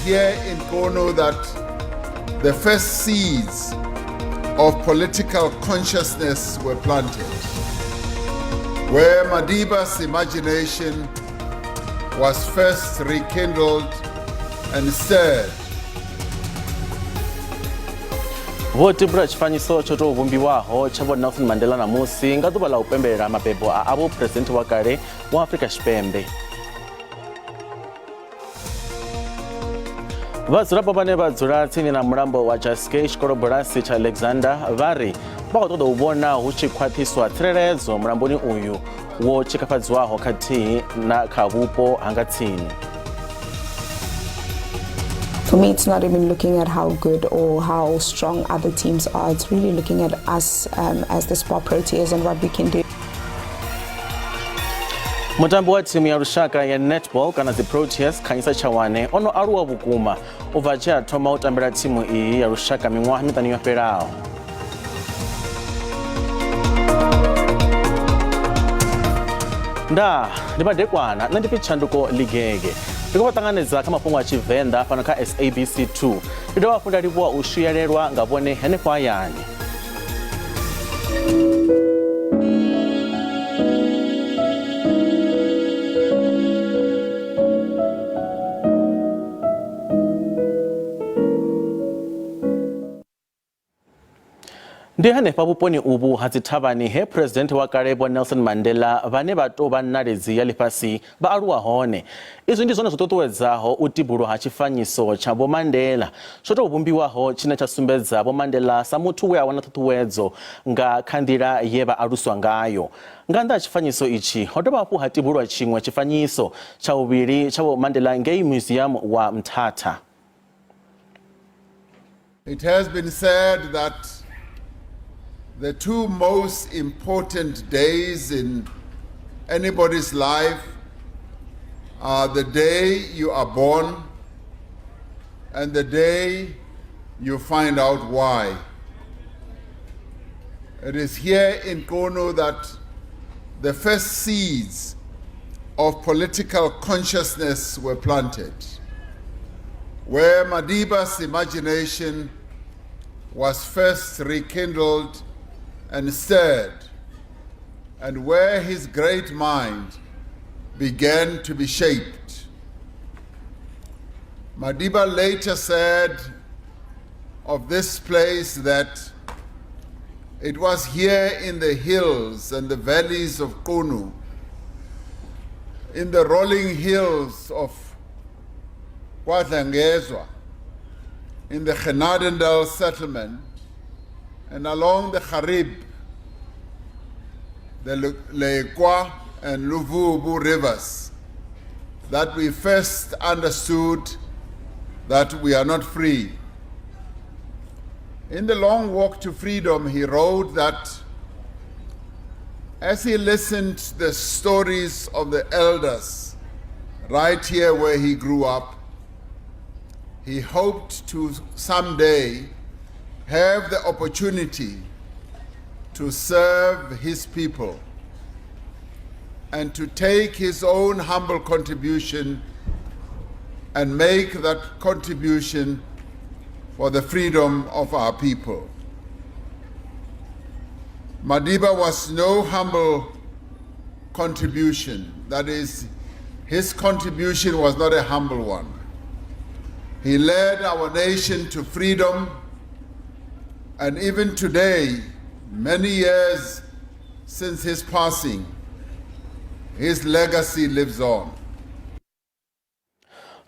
here in Qunu that the first seeds of political consciousness were planted, where Madiba's imagination was first rekindled and stirred. Vho tibula tshifanyiso tsho tou vhumbiwaho tsha Vho Nelson Mandela ṋamusi nga ḓuvha ḽa u pembelela mabebo a avho Phresidennde wa kale wa Afrika Tshipembe. Vhadzulapo vhane vha dzula tsini na mulambo wa Jaskei tshikolobulasi tsha Alexander vha ri vha khou ṱoḓa u vhona hu tshi khwaṱhiswa tsireledzo mulamboni uyu wo tshikafhadzwaho khathihi na kha vhupo ha nga tsini. For me, it's not even looking at how good or how strong other teams are. It's really looking at us as the Spar Proteas and what we can do. Mutambi wa thimu ya lushaka ya netball kana dzi Proteas Khanyisa Chawane o no aluwa vhukuma u bva tshe a thoma u tambela thimu iyi ya lushaka miṅwaha miṱanu yo fhelaho. Ndaa, ndi madekwana, nṋe ndi pfi Tshanduko Ligege. Ndi khou vha ṱanganedza kha mafhungo a Tshivenḓa fhano kha SABC 2. Ndi dovha hafhu nda livhuwa u swielelwa nga vhone henefho hayani. Ndi hanefha vhuponi uvhu ha dzithavhani he Phresidennde wa kale Vho Nelson Mandela vhane vha tou vha ṋaledzi ya ḽifhasi vha aluwa hone. Izwi ndi zwone zwo ṱuṱuwedzaho u tibulwa ha tshifanyiso tsha Vho Mandela tsho tou vhumbiwaho tshine tsha sumbedza Vho Mandela sa muthu we a wana ṱhuṱhuwedzo nga kha nḓila ye vha aluswa ngayo. Nga nnḓa ha tshifanyiso itshi, ho dovha hafhu ha tibulwa tshiṅwe tshifanyiso tsha vhuvhili tsha Vho Mandela ngei Museum wa Mthatha. It has been said that the two most important days in anybody's life are the day you are born and the day you find out why. It is here in Qunu that the first seeds of political consciousness were planted, where Madiba's imagination was first rekindled and stirred, and where his great mind began to be shaped. Madiba later said of this place that it was here in the hills and the valleys of Qunu, in the rolling hills of KwaDlangezwa, in the Genadendal settlement, and along the Gariep, the Lekoa and Luvuvhu rivers, that we first understood that we are not free. In The Long Walk to Freedom, he wrote that as he listened to the stories of the elders right here where he grew up, he hoped to someday have the opportunity to serve his people and to take his own humble contribution and make that contribution for the freedom of our people. Madiba was no humble contribution. That is, his contribution was not a humble one. He led our nation to freedom, and even today, many years since his passing, his legacy lives on.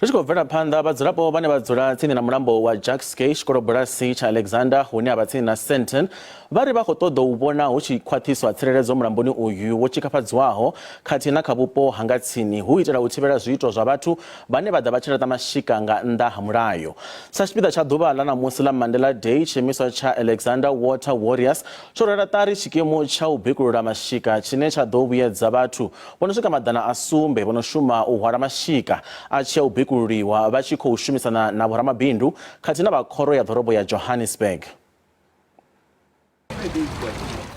Ri tshi khou bvela phanḓa, vhadzulapo vhane vha dzula tsini na mulambo wa Jukskei tshikolobulasi tsha Alexander hune ha vha tsini na Sandton vha ri vha khou ṱoḓa u vhona hu tshi khwaṱhiswa tsireledzo mulamboni uyu wo tshikafhadzwaho khathihi na kha vhupo ha nga tsini hu itela u thivhela zwiito zwa vhathu vhane vha ḓa vha tshi laṱa mashika nga nnḓa ha mulayo. Sa tshipiḓa tsha ḓuvha ḽa ṋamusi ḽa Mandela Day, tshiimiswa tsha Alexander Water Warriors tsho rwela ṱari tshikimu tsha u bikulula mashika tshine tsha ḓo vhuyedza vhathu Vho no swika 700 vho no shuma u hwala mashika a tshi ya u bikululiwa vha tshi khou shumisana na vhoramabindu khathihi na vha khoro ya ḓorobo ya Johannesburg.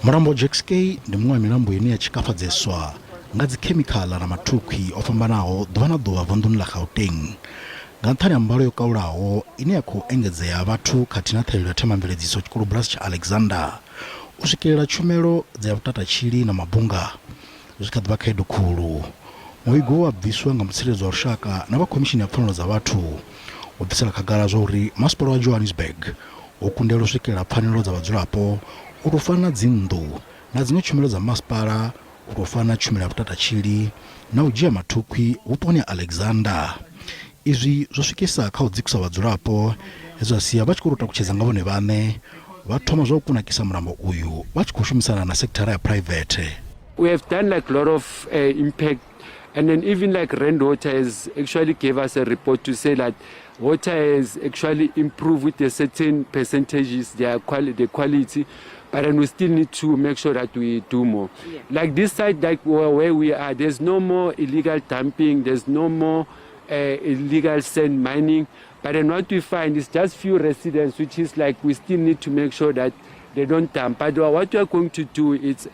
Mulambo wa Jukskei ndi muṅwe wa milambo ine ya tshikafhadzeswa nga dzikhemikhaḽa na mathukhwi o fhambanaho ḓuvha na ḓuvha vunḓuni ḽa Gauteng. Nga nṱhani ha mbalo yo kalulaho ine ya khou engedzea ya vhathu khathihi na ṱhahelelo ya themamveledziso tshikolobulasi tsha Alexander, u swikelela tshumelo dza vhutatatshili na mabunga zwi kha ḓi vha khaedu khulu. Muvhigo we wa bviswa nga mutsireledzi wa lushaka na vha khomishini ya pfanelo dza vhathu wo bvisela khagala zwa uri masipala wa Johannesburg wo kundelwa u swikelela pfanelo dza vhadzulapo u tou fana na dzinnḓu na dziṅwe tshumelo dza masipala u tou fana na tshumelo ya vhutatatshili na u dzhia mathukhwi vhuponi ha Alexander. Izwi zwo swikisa kha u dzikisa vhadzulapo he zwa sia vha tshi khou tou takutshedza nga vhone vhaṋe vha thoma zwa u kunakisa mulambo uyu vha tshi khou shumisana na sekithara ya phuraivethe. We have done like a lot of impact and then even like Rand Water has actually gave us a report to say that water has actually improved with a certain percentages, their quali the quality, but then we still need to make sure that we do more. Yeah. Like this side, like where we are, there's no more illegal dumping, there's no more illegal sand mining. But then what we find is just few residents, which is like we still need to make sure that they don't dump. But what we are going to do is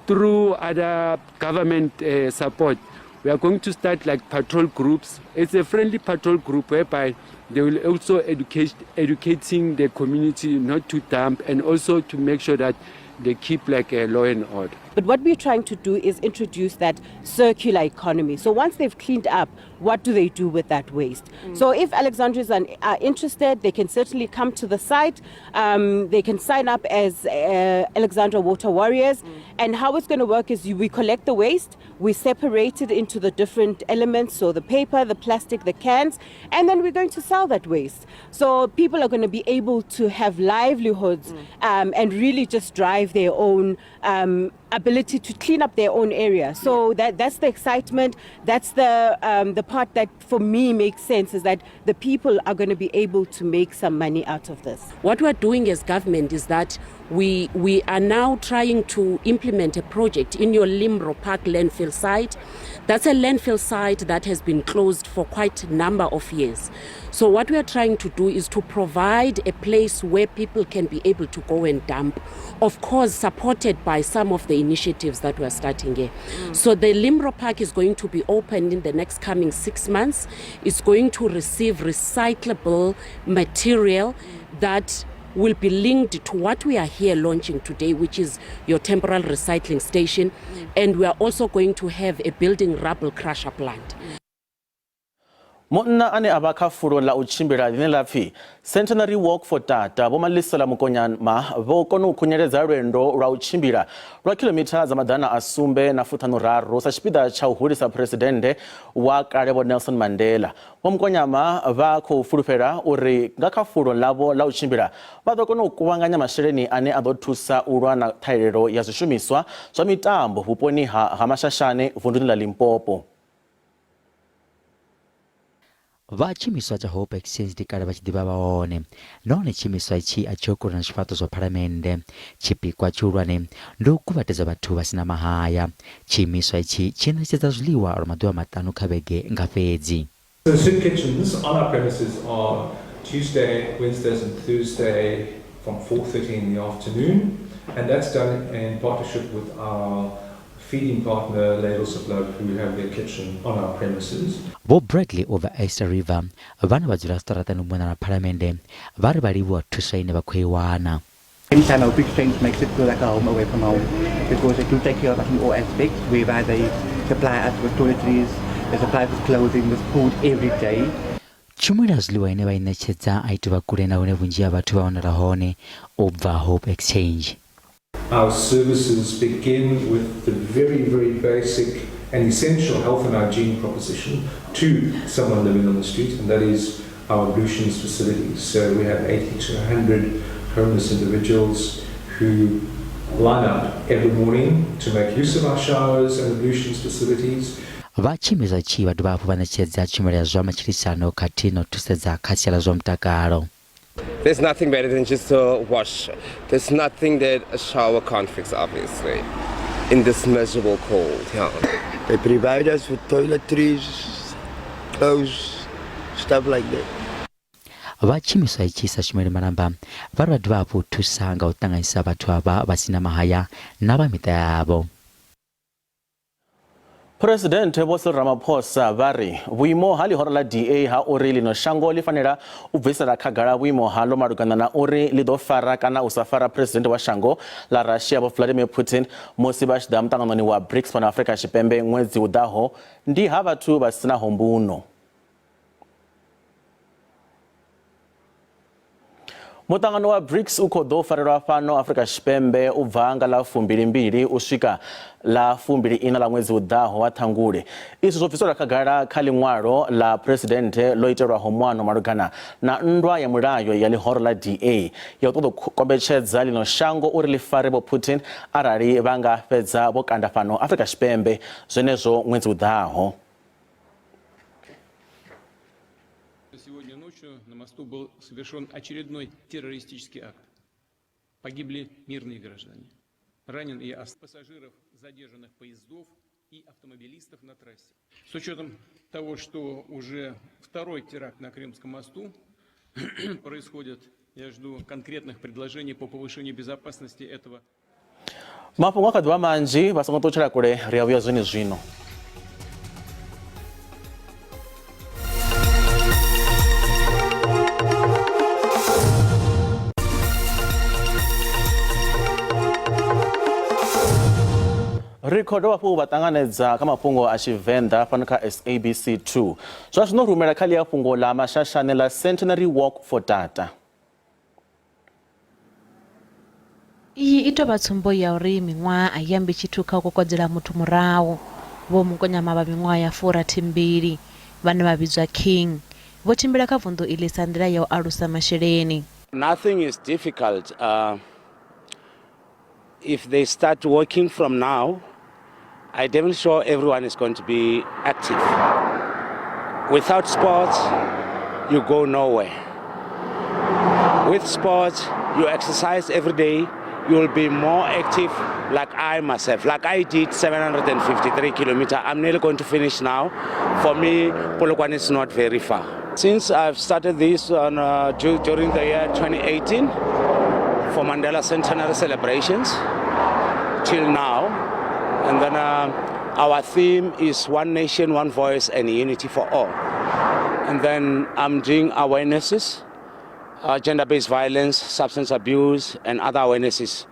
through other government support, we are going to start like patrol groups. It's a friendly patrol group whereby they will also educating the community not to dump and also to make sure that they keep like a law and order. But what we're trying to do is introduce that circular economy. So once they've cleaned up, what do they do with that waste? So if Alexandrians are interested, they can certainly come to the site. They can sign up as Alexandra Water Warriors. And how it's going to work is we collect the waste, we separate it into the different elements, so the paper, the plastic, the cans, and then we're going to sell that waste. So people are going to be able to have livelihoods and really just drive their own ability to clean up their own area. So that's the excitement. That's the part that for me makes sense, is that the people are going to be able to make some money out of this. What we're doing as government is that we are now trying to implement a project in your Limbro Park landfill site. That's a landfill site that has been closed for quite a number of years. So what we are trying to do is to provide a place where people can be able to go and dump, of course supported by some of the initiatives that we are starting here. So the Limbro Park is going to be opened in the next coming 6 months. It's going to receive recyclable material that will be linked to what we are here launching today, which is your temporal recycling station. And we are also going to have a building rubble crusher plant. Munna ane a vha kha fulo ḽa u tshimbila ḽine ḽa pfi Centenary Walk for Tata, Vho Malisela Mukonyama, vho kona u khunyeledza lwendo lwa u tshimbila lwa khilomitha dza 753 sa tshipiḓa tsha u hulisa phuresidennde wa kale Vho Nelson Mandela. Vho Mukonyama vha khou fulufhela uri nga kha fulo ḽavho ḽa u tshimbila vha ḓo kona u kuvhanganya masheleni ane a ḓo thusa u lwa na ṱhahelelo ya zwishumiswa zwa mitambo vhuponi ha Mashashane vunduni ḽa Limpopo. Vha tshiimiswa tsha Hope Exchange ndi kale vha tshi ḓivha vha hone, nahone tshiimiswa itshi a tshiho kule na zwifhaṱo zwa Phalamennde. Tshipikwa tshihulwane ndi u kuvhatedza vhathu vha si na mahaya. Tshiimiswa itshi tshi ṋetshedza zwiḽiwa lwa maḓuvha maṱanu kha vhege nga fhedzi. The soup kitchens on our premises are Tuesday, Wednesdays and Thursday from 4:30 in the afternoon, and that's done in partnership with our feeding partner Ladles of Love, who have their kitchen on our premises. Vho Bradley u bva Eerste River vhane vha dzula zwiṱaraṱani u mona na Phalamennde vha ri vha livhuwa thuso ine vha khou i wana. Anytime Hope Exchange makes it feel like a home away from home, because they do take care of us in all aspects, whereby they supply us with toiletries, they supply us with clothing, with food every day. Tshumelo ya zwiḽiwa ine vha i ṋetshedza a i tou vha kule na hune vhunzhi ha vhathu vha wanala hone u bva Hope Exchange. Our services begin with the very, very basic and essential health and hygiene proposition to someone living on the street, and that is our ablutions facilities. So we have 80 to 100 homeless individuals who line up every morning to make use of our showers and ablutions facilities. Vha tshiimiswa itshi vha dovha hafhu vha ṋetshedza tshumelo ya zwa matshilisano khathihi na u thusedza kha sia ḽa zwa mutakalo. There's nothing better than just to wash. There's nothing that a shower can't fix, obviously, in this miserable cold. Yeah. They provide us with toiletries, clothes, stuff like that. Vha tshiimiswa itshi sa Shumele Malamba vha ri vha dovha hafhu thusa nga u ṱanganyisa vhathu avha vha si na mahaya na vha miṱa yavho. Phresidennde Vho Cyril Ramaphosa vha ri vhuimo ha ḽihoro ḽa DA ha uri ḽino shango ḽi fanela u bvisela khagala vhuimo haḽo malugana na uri ḽi ḓo fara kana u sa fara Phresidennde wa shango ḽa Russia Vho Vladimir Putin musi vha tshi ḓa muṱanganoni wa BRICS fhano Afrika Tshipembe ṅwedzi u ḓaho ndi ha vhathu vha sinaho mbuno. Muṱangano wa BRICS u khou ḓo farelwa fhano Afrika Tshipembe u bva nga ḽa 22 u swika ḽa 24 ḽa ṅwedzi u ḓaho wa Ṱhangule. Izwi zwo bviselwa khagala kha ḽiṅwalo ḽa Phresidennde ḽo itelwaho muano malugana na nndwa ya mulayo ya ḽihoro ḽa DA ya u ṱoḓa u kombetshedza ḽino shango uri ḽi fare Vho Putin arali vha nga fhedza vho kanda fhano Afrika Tshipembe zwenezwo ṅwedzi u ḓaho. Сегодня ночью на мосту был совершен очередной террористический акт. Погибли мирные граждане. Ранен и пассажиров задержанных поездов и автомобилистов на трассе. С учетом того, что уже второй теракт на Крымском мосту происходит, я жду конкретных предложений по повышению безопасности этого. Mafhungo a kha ḓivha manzhi, vha songo ṱutshela kule, ri a vhuya zwenezwino. Ri khou dovha hafhu vha ṱanganedza kha mafhungo a Tshivenḓa fhano kha SABC 2. Zwa zwino rumela kha ḽia fhungo ḽa Mashashane ḽa Centenary Walk for Tata. Iyi i tou vha tsumbo ya uri miṅwaha a i ambi tshithu kha u kokodzela muthu murahu. Vho Mukonyama vha miṅwaha ya 62, vhane vha vhidzwa King, vho tshimbila kha vunḓu iḽi sa nḓila ya u alusa masheleni. Nothing is difficult. If they start working from now, I damn sure everyone is going to be active. Without sports, you go nowhere. With sports, you exercise every day, you will be more active like I myself. Like I did 753 kilometers. I'm nearly going to finish now. For me, Polokwane is not very far. Since I've started this on, during the year 2018 for Mandela Centenary celebrations till now, and then our theme is One Nation, One Voice and Unity for All. And then I'm doing awarenesses, gender-based violence, substance abuse, and other awarenesses.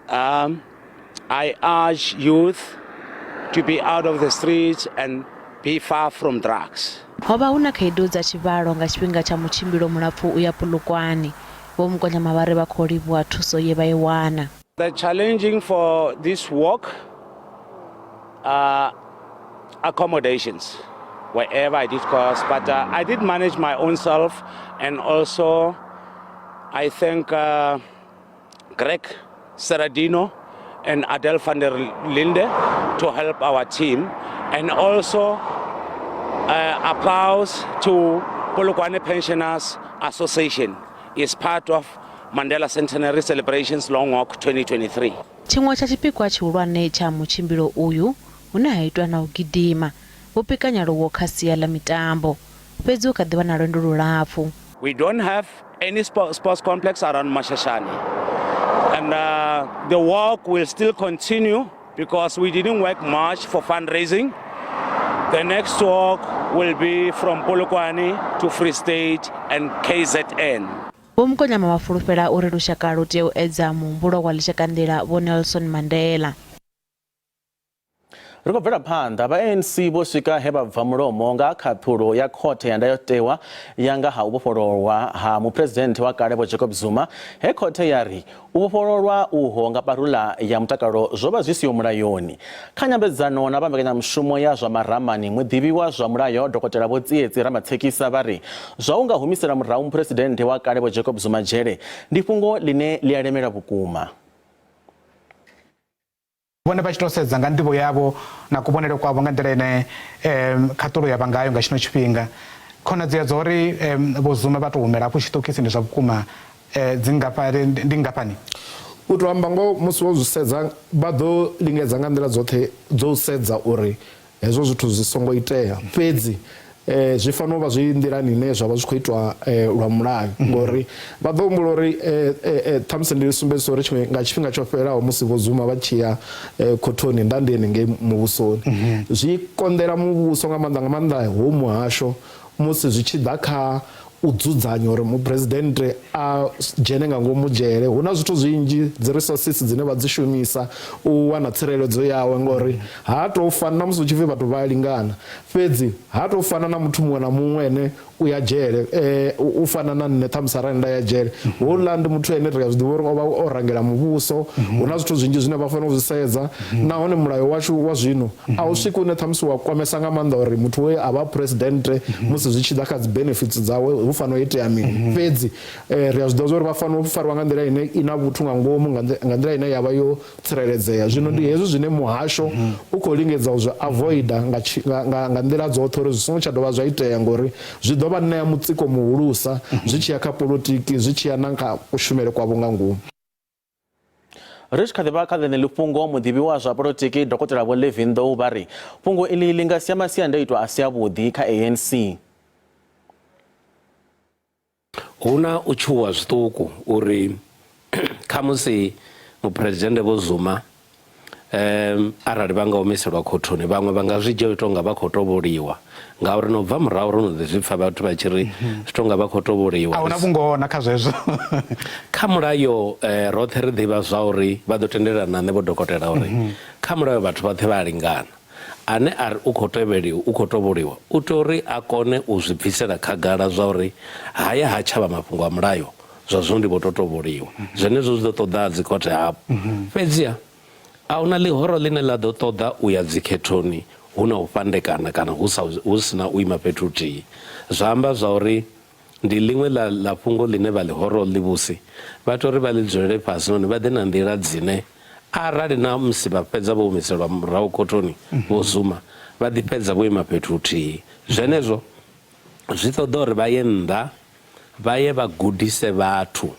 I urge youth to be out of the streets and be far from drugs. Ho vha hu na khaedu dza tshivhalo nga tshifhinga tsha mutshimbilo mulapfu u ya Polokwane. Vho Mukonyama vha ri vha khou livhuwa thuso ye vha i wana. The challenging for this walk are accommodations, wherever I did cost, but I did manage my own self, and also I thank Greg Serradino and Adele van der Linde to help our team, and also applause to Polokwane Pensioners Association is part of Mandela Centenary Celebrations Long Walk 2023. Tshiṅwe tsha tshipikwa tshihulwane tsha mutshimbilo uyu hune ha itwa na u gidima vho pika nyaluwo kha sia ḽa mitambo, fhedzi hu kha ḓi vha na lwendo lulapfu. We don't have any sports complex around Mashashane, and the walk will still continue because we didn't work much for fundraising. The next walk will be from Polokwane to Free State and KZN. Vho Mukonyama vha fulufhela uri lushaka lu tea u edza muhumbulo wa ḽizhakanḓila Vho Nelson Mandela. Ri khou bvela phanḓa, vha ANC vho swika he vha bva mulomo nga khaṱhulo ya khothe ya ndayotewa ya nga ha u vhofhololwa ha muphuresidennde wa kale Vho Jacob Zuma, he khothe ya ri u vhofhololwa uho nga parula ya mutakalo zwo vha zwi siho mulayoni. Kha nyambedzano na vha mbekanyamushumo ya zwa maramani, muḓivhi wa zwa mulayo Dokotela Vho Tsietsi Ramatsekisa vha ri zwa u nga humisela murahu muphuresidennde wa kale Vho Jacob Zuma dzhele ndi fhungo ḽine ḽi a lemela vhukuma. Vhone vha tshi tou sedza nga nḓivho yavho na kuvhonele kwavho nga nḓila ine khaṱulo ya vha ngayo nga tshino tshifhinga, khonadzeo dza uri Vho Zuma vha tou humela hafhu tshiṱokisini zwa vhukuma dzi nngafha, ndi nngafhani? U tou amba ngoho, musi vho zwi sedza, vha ḓo lingedza nga nḓila dzoṱhe dzo u sedza uri hezwo zwithu zwi songo itea. Fhedzi Eh, zwi fanela u vha zwi nḓilani ine zwa vha zwi khou itwa eh, lwa mulayo mhm. ngori vha ḓo humbula uri eh, ṱhamusi ndi sumbedzisa uri nga tshifhinga tsho fhelaho musi vho Zuma vha tshi ya khothoni nda ndi henengei muvhusoni mhm. zwi konḓela muvhuso nga maanḓa nga maanḓa ho muhasho musi zwi tshi ḓa kha u dzudzanya uri muphuresidennde a dzhene nga ngomu dzhele hu na zwithu zwinzhi dzi resources dzine vha dzi shumisa u wana tsireledzo yawe ngori ha tou fana na musi hu tshi pfi vhathu vha a lingana Fhedzi ha tou fana na muthu muṅwe na muṅwe ane u ya dzhele, u fana na nṋe ṱhamusi arali nda ya dzhele. Houḽa ndi muthu ane ri a zwi ḓivha uri o vha o rangela muvhuso, hu na zwithu zwinzhi zwine vha fanela u zwi sedza nahone mulayo washu wa zwino a u swiki une ṱhamusi wa kwamesa nga maanḓa uri muthu we a vha phuresidennde musi zwi tshi ḓa kha dzi benefits dzawe hu fanela u itea mini. Fhedzi ri a zwi ḓivha zwa uri vha fanela u fariwa nga nḓila ine i na vhuthu nga ngomu, nga nḓila ine ya vha yo tsireledzea. Zwino ndi hezwi zwine muhasho u khou lingedza u zwi avoida nga, nga, nga nḓila dzoṱhe uri zwi songo tsha dovha zwa itea ngori zwi ḓo vha ṋea mutsiko muhulusa zwi tshi ya kha polotiki, zwi tshi ya na kha kushumele kwavho nga ngomu. Ri tshi kha ḓi vha kha ḽeneḽi fhungo, muḓivhi wa zwa polotiki Dokotela Vho Levy Ndou vha ri fhungo iḽi ḽi nga sia masiandaitwa a si avhuḓi kha ANC. Hu na u tshuwa zwiṱuku uri khamusi Muphuresidennde Vho Zuma arali vha nga humiselwa khothoni vhaṅwe vha nga zwi dzhia u tou nga vha khou tovholiwa ngauri no bva murahu ro no ḓi zwi pfa vhathu vha tshi ri zwi tou nga vha khou tovholiwa. A hu na vhungoho na kha zwezwo. Kha mulayo roṱhe ri ḓivha zwa uri vha ḓo tendelana na nṋe vho dokotela uri kha mulayo vhathu vhoṱhe vha a lingana. Ane a ri u khou tevheliwa, u khou tovholiwa, u tea uri a kone u zwi bvisela khagala zwa uri haya ha tsha vha mafhungo a mulayo, zwa zwino ndi vho tou tovholiwa. Zwenezwo zwi ḓo ṱoḓa dzikhothe hafhu. Fhedziha, a hu na ḽihoro ḽine ḽa ḓo ṱoḓa u ya dzikhethoni hu na u fhandekana kana hu sa, hu si na u ima fhethu huthihi. Zwa amba zwa uri Ndi ḽiṅwe ḽa, ḽa fhungo ḽine vha ḽihoro ḽivhusi vha tea uri vha ḽi dzulele fhasi nahone vha ḓe na nḓila dzine arali na musi vha fhedza vho humiselwa murahu khothoni Vho Zuma vha ḓi fhedza vho ima fhethu huthihi. Zwenezwo zwi ṱoḓa uri vha ye nnḓa vha ye vha gudise vhathu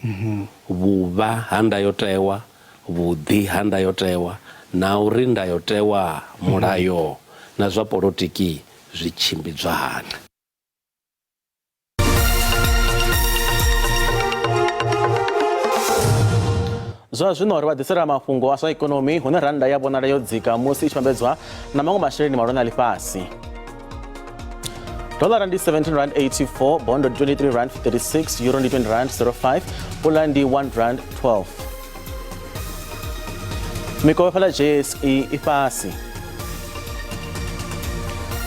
vhuvha ha ndayotewa, vhuḓi ha ndayotewa na uri ndayotewa, mulayo na zwa polotiki zwi tshimbidzwa hani. Zwa zwino ri vha ḓisela mafhungo a zwa ikonomi hune rannda ya vhonala yo dzika musi i tshi vhambedzwa na maṅwe masheleni mahulwane a ḽifhasi. Dollara ndi 17 rand 84, bondo ndi 23 rand 36, euro ndi 20 rand 05, pula ndi 1 rand 12. Mikovhe fhaḽa JSE i fhasi.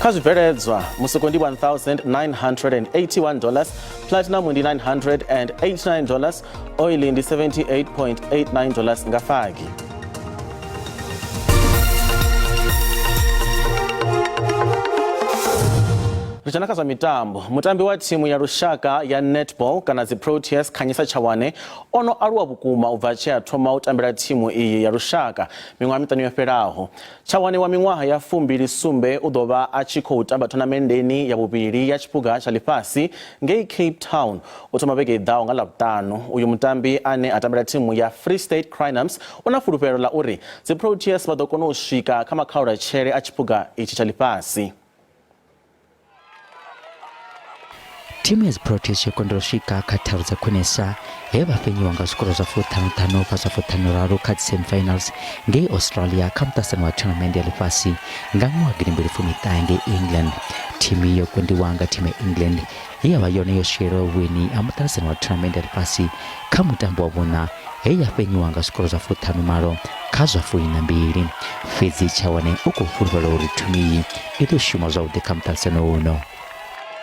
Kha zwibveledzwa, musuku ndi 1981 dollars, platinum ndi 989 dollars, oil ndi 78.89 dollars nga fagi. Ri dzhena kha zwa mitambo. Mutambi wa thimu ya lushaka ya netball kana dzi Proteas Khanyisa Tshawane o no aluwa vhukuma u bva tshe a thoma u tambela thimu iyi ya lushaka miṅwaha miṱanu yo fhelaho. Tshawane wa miṅwaha ya 27 u ḓo vha a tshi khou tamba thonamenndeni ya vhuvhili ya Tshiphuga tsha Ḽifhasi ngei Cape Town u thoma vhege i ḓaho nga Ḽavhuṱanu. Uyu mutambi ane a tambela thimu ya Free State Crinums u na fulufhelo ḽa uri dzi Proteas vha ḓo kona u swika kha makhaulatshele a Tshiphuga itshi tsha Ḽifhasi. Thimu ya Proteas yo konḓelwa u swika kha tharu dza khwinesa he vha fhenyiwa nga zwikoro zwa fuṱhanu-ṱhanu kha zwa fuṱhanu-raru kha dzi-semi-finals ngei Australia kha muṱaṱisano wa thonamennde ya ḽifhasi nga ṅwaha wa gidimbili fumi-ṱahe ngei England. Thimu yo kundiwa nga thimu ya England ye ya vha yone yo swielwaho vhueni ha muṱaṱisano wa thonamennde ya ḽifhasi kha mutambo wa vhuṋa he ya fhenyiwa nga zwikoro zwa fuṱhanu-malo kha zwa fuiṋa-mbili. Fhedzi Chawane u khou fulufhela uri thimu iyi i ḓo shuma zwavhuḓi kha muṱaṱisano uno.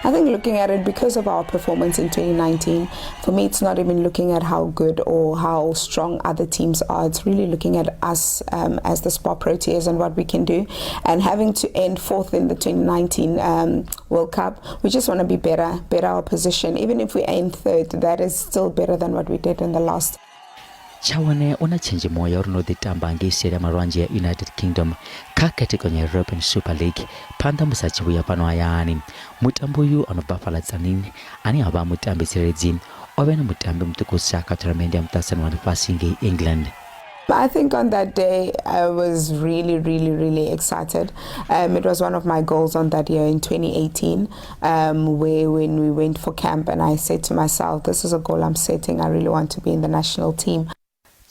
I think looking at it, because of our performance in 2019, for me it's not even looking at how good or how strong other teams are. It's really looking at us as the SPAR Proteas and what we can do. And having to end fourth in the 2019 World Cup, we just want to be better, better our position. Even if we end third, that is still better than what we did in the last. Chawane u na tshenzhemo ya uri no ḓi tamba ngei seli ya malwanzhe ya United Kingdom kha khethekanyo ya European Super League phanḓa musi a tshi vhuya fhano hayani. Mutambi uyu a no bva fhaḽa Tzaneen ane a vha mutambi tsireledzi o vha ene mutambi muṱukusa kha thonamennde ya muṱaṱisano wa ḽifhasi ngei England. I think on that day I was really, really, really excited. Um, it was one of my goals on that year in 2018, um, where when we went for camp and I said to myself, this is a goal I'm setting. I really want to be in the national team.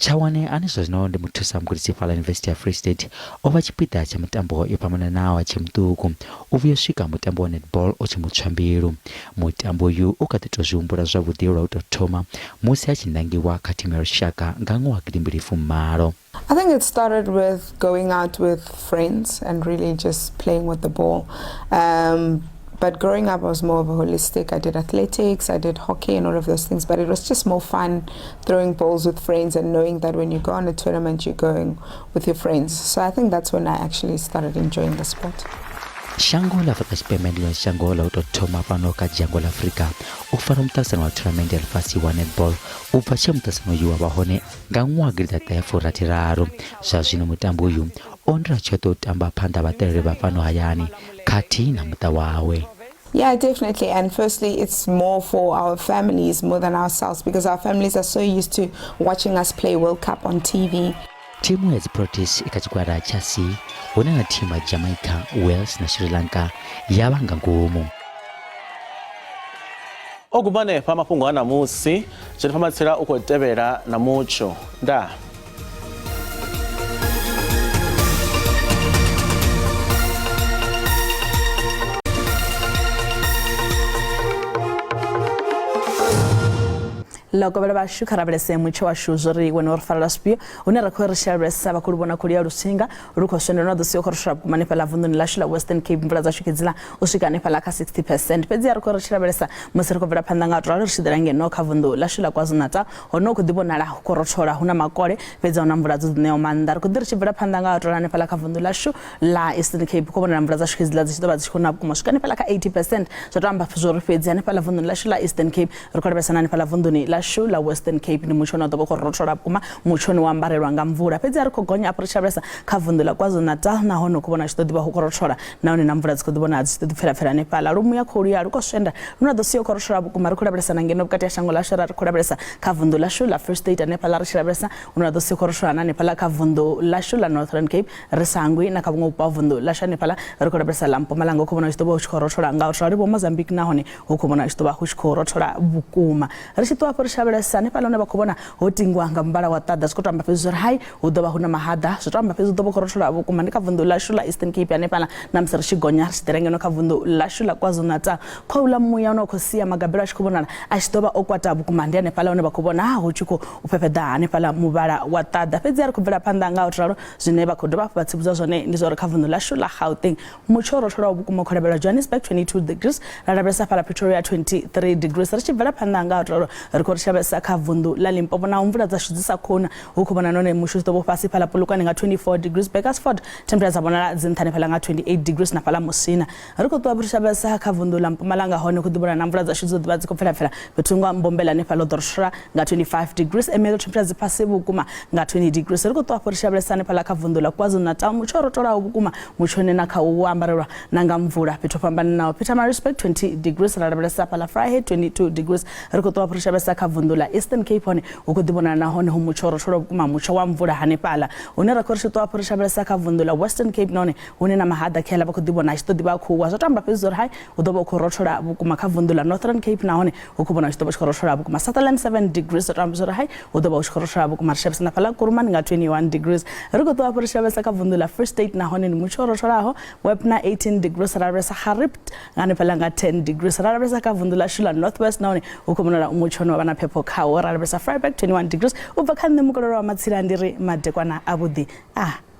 Chawane ane zwa zwino ndi muthusa mugudisi fhaḽa Yunivesithi ya Free State o vha tshipiḓa tsha mitambo yo fhambananaho a tshe muṱuku u vhuya u swika mutambo wa netball u tshi mu tswa mbilu. Mutambo uyu u kha ḓi tou zwi humbula zwavhuḓi lwa u tou thoma musi a tshi nangiwa kha thimu ya lushaka nga ṅwaha wa gidimbili fumalo. I think it started with going out with friends and really just playing with the ball. Um, but growing up, I was more of a holistic. I did athletics, I did hockey, and all of those things. But it was just more fun throwing balls with friends and knowing that when you go on a tournament, you're going with your friends. So I think that's when I actually started enjoying the sport. Shango ḽa Afrika Tshipembe ndi ḽone shango ḽa u tou thoma fhano kha dzhango ḽa Afrika u fara muṱaṱisano wa thonamennde ya ḽifhasi wa netball u bva tshe muṱaṱisano uyu wa vha hone nga ṅwaha gidiḓaṱahe furathi raru. Zwa zwino mutambo uyu o ndela tshoṱhe u tamba phanḓa ha vhaṱaleli vha fhano hayani khathihi na muṱa wawe. Yeah, definitely. And firstly, it's more for our families more than ourselves because our families are so used to watching us play World Cup on TV. Thimu ya dziProteas i kha tshigwada tsha C hune na thimu ya Jamaica, Wales na Sri Lanka ya vha nga ngomu. O guma hanefha mafhungo a ṋamusi. Jennifer Matsila u khou tevhela na mutsho. Ndaa. Ḽa vhashu kha lavhelese mutsho washu zwo ri wena uri farela zwifhio hune ra khou ri tshi lavhelesa vha khou lu vhona khuli ya lusinga lu khou swendela na ḓo sia khou ri shela vhukuma hanefhaḽa vunḓuni ḽashu ḽa Western Cape mvula dzashu khedzila u swika hanefhaḽa kha 60 percent fhedzi a ri khou ri tshi lavhelesa musi ri khou bvela phanḓa nga u ralo ri tshi ḓela ngeno kha vunḓu ḽashu ḽa KwaZulu-Natal hone hu khou ḓi vhonala hu khou rothola hu na makole fhedzi a hu na mvula dzo ḓi ṋeaho maanḓa ri khou ḓi ri tshi bvela phanḓa nga u ralo hanefhaḽa kha vunḓu ḽashu ḽa Eastern Cape khou vhonala mvula dzashu khedzila dzi tshi ḓo vha dzi tshi khou na vhukuma u swika hanefhaḽa kha 80 percent zwa tou amba zwo ri fhedzi hanefhaḽa vunḓuni ḽashu ḽa Eastern Cape ri khou lavhelesa na hanefhaḽa vunḓuni ḽashu ḽa Western Cape ndi mutsho une wa ḓo vha u khou rothola vhukuma mutsho une wa ambarelwa nga mvula fhedzi a ri khou gonya afho ri tshi lavhelesa kha vunḓu ḽa KwaZulu-Natal nahone u khou vhona tshi ḓo ḓivha hu khou rothola nahone na mvula dzi khou ḓi vhonala dzi tshi ḓo ḓi pfela pfela hanefhaḽa lumuya khou luya lu khou swenda lu na ḓo sia u khou rothola vhukuma ri khou lavhelesa na ngeno vhukati ha shango ḽashu ra ri khou lavhelesa kha vunḓu ḽashu ḽa Free State hanefhaḽa ri tshi lavhelesa hune ra ḓo sia u khou rothola na hanefhaḽa kha vunḓu ḽashu ḽa Northern Cape ri sa hangwi na kha vhuṅwe vhupo ha vunḓu ḽashu hanefhaḽa ri khou lavhelesa ḽa Mpumalanga u khou vhona hu tshi ḓo vha hu tshi khou rothola nga u rali vho Mozambique nahone hu khou vhona hu tshi ḓo vha hu tshi khou rothola vhukuma ri tshi ṱuwa afho ri tshi lavhelesa hanefhaḽa hune vha khou vhona ho tingwa nga muvhala wa ṱaḓa zwi khou tou amba fhedzi uri hai hu ḓo vha hu na mahaḓa zwi tou amba fhedzi hu ḓo vha khou rothola vhukuma ndi kha vunḓu ḽashu ḽa Eastern Cape hanefhaḽa na musi ri tshi gonya ri tshi ḓela ngeno kha vunḓu ḽashu ḽa KwaZulu-Natal khouḽa muya une wa khou sia magabelo a tshi khou vhonala a tshi ḓo vha o kwata vhukuma ndi hanefhaḽa hune vha khou vhona hu tshi khou fhefheḓa hanefhaḽa muvhala wa ṱaḓa fhedzi a ri khou bvela phanḓa nga u ralo zwine vha khou dovha hafhu vha tsivhudza zwone ndi zwa uri kha vunḓu ḽashu ḽa Gauteng mutsho u rotholaho vhukuma u khou lavhelelwa Johannesburg 22 degrees ra lavhelesa fhaḽa Pretoria 23 degrees ri tshi bvela phanḓa nga u ralo ri khou ri lavhelesa kha vunḓu ḽa Limpopo naho mvula dzashu dzi sa khou na hu khou vhona nahone mutsho u ḓo vha u fhasi fhaḽa Polokwane nga 24 degrees Bakersford temperature dza vhonala dzi nṱha hanefhaḽa nga 28 degrees na fhaḽa Musina ri khou ṱuwa ri tshi lavhelesa kha vunḓu ḽa Mpumalanga hone hu khou ḓi vhonala na mvula dzashu dzo ḓivha dzi khou pfela pfela fhethu nga Mbombela hanefhaḽa hu ḓo rothola nga 25 degrees Ermelo temperature dzi fhasi vhukuma nga 20 degrees ri khou ṱuwa hafhu ri tshi lavhelesa hanefhaḽa kha vunḓu ḽa KwaZulu-Natal mutsho u rotolaho vhukuma mutsho une na kha u ambarelwa na nga mvula fhethu ho fhambananaho Pietermaritzburg 20 degrees ra lavhelesa fhaḽa Vryheid 22 degrees ri khou ṱuwa hafhu ri tshi lavhelesa kha vunḓu ḽa Eastern Cape hone hu khou ḓi vhonala nahone hu mutsho u rotholaho vhukuma mutsho wa mvula hanefhaḽa hune ra khou ri tshi ṱuwa hafhu ri tshi lavhelesa kha vunḓu ḽa Western Cape nahone hune na mahaḓa khaeḽa vha khou ḓi vhona a tshi ḓo ḓi vha a khou wa zwa tou amba fhedzi uri hai hu ḓo vha hu khou rothola vhukuma kha vunḓu ḽa Northern Cape nahone hu khou vhona hu tshi ḓo vha tshi khou rothola vhukuma Sutherland 7 degrees zwa tou amba uri hai hu ḓo vha hu tshi khou rothola vhukuma ri tshi lavhelesa na fhaḽa Kuruman nga 21 degrees ri khou ṱuwa hafhu ri tshi lavhelesa kha vunḓu ḽa Free State nahone ndi mutsho o rotholaho Wepner 18 degrees ra lavhelesa Garib hanefhaḽa nga 10 degrees ra lavhelesa kha vunḓu ḽashu ḽa North West nahone hu khou vhonala mutsho une wa vha na phepho khawo ra lavhelesa Vryburg 21 degrees u bva kha nṋe mukololo wa matsila ndi ri madekwana avhuḓi a ah.